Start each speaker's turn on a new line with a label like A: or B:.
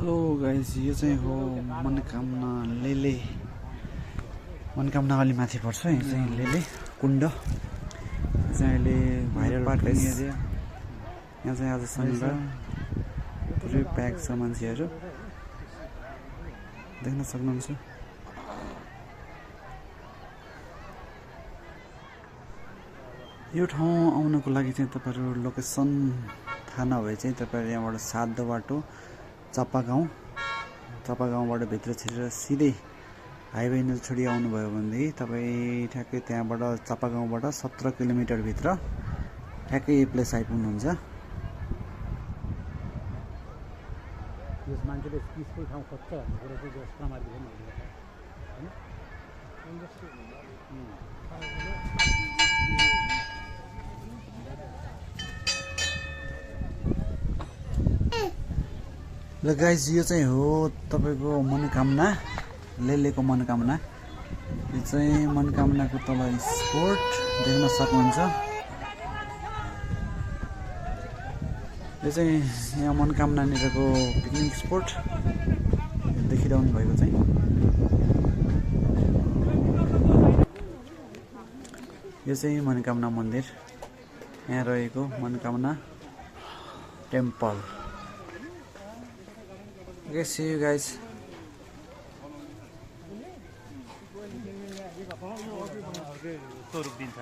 A: So guys यो चाहिँ हो मनोकामना लेले मनोकामना अलि माथि पर्छ यो चाहिँ लेले कुण्ड चाहिँ अहिले भाइरल प्लेस यहाँ चाहिँ आज शनिबार पुरै प्याक छ मान्छेहरू देख्न सक्नुहुन्छ यो ठाउँ आउनको लागि चाहिँ तपाईहरु लोकेसन थाहा नभए चाहिँ तपाईहरु यहाँबाट सातो बाटो चापागाउँबाट भित्र छिरेर सिधै हाइवे छोडी आउनुभयो भनेदेखि तपाईँ ठ्याक्कै त्यहाँबाट चापागाउँबाट 17 किलोमिटर भित्र ठ्याक्कै यो प्लेस आइपुग्नुहुन्छ।
B: यस मान्छेले पिसफुल ठाउँ खोज्छ भन्ने कुरा चाहिँ जस प्रमाणित पनि
A: ल गाइस यो चाहिँ हो तपाईको मनोकामना लेलेको मनोकामना यो चाहिँ मनोकामनाको तल स्पोर्ट देख्न सक्नुहुन्छ। यो चाहिँ यहाँ मनोकामना निरको पिकनिक स्पोट देखिरहनु भएको चाहिँ यो चाहिँ मनोकामना मन्दिर यहाँ रहेको मनोकामना temple. Okay, see you guys.
B: स्वरूप दिन्छ।